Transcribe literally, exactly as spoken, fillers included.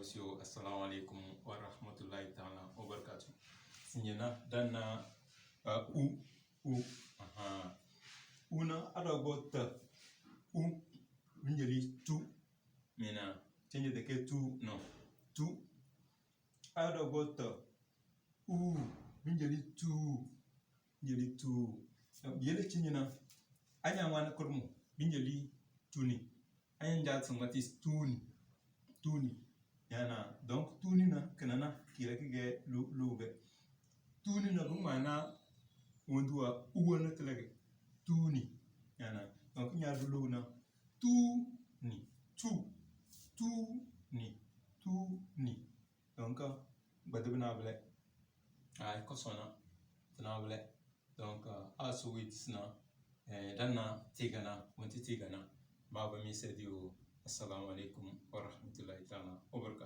Assalamu alaikum wa rahmatullahi ta'ala wa barakatuh. Sinyina dana uh, u u aha. U na adagbo ta u. Binjeli tu. Mina change the ke tu no. Tu. Adagbo ta u. Binjeli tu. Binjeli tu. Yele change na. Anya wana kurmu. Binjeli tuni. Anya nja tsangati tuni. Tuni. Yana. Donc tuni na kanana kira kige lu lu ge. Tuni na bu mana wondu wa uwa na tilage. Tuni. Yana. Donc nya du lu na. Tu ni. Tu. Tu ni. Tu ni. Donc gbadibu na bile. Ai kosona. Tana bile. Donc a so wait sina. Eh, dana tigana. Wonti tigana. Baba mi sediyo. Assalamu alaikum wa rahmatullahi ta'ala wa barakatuh.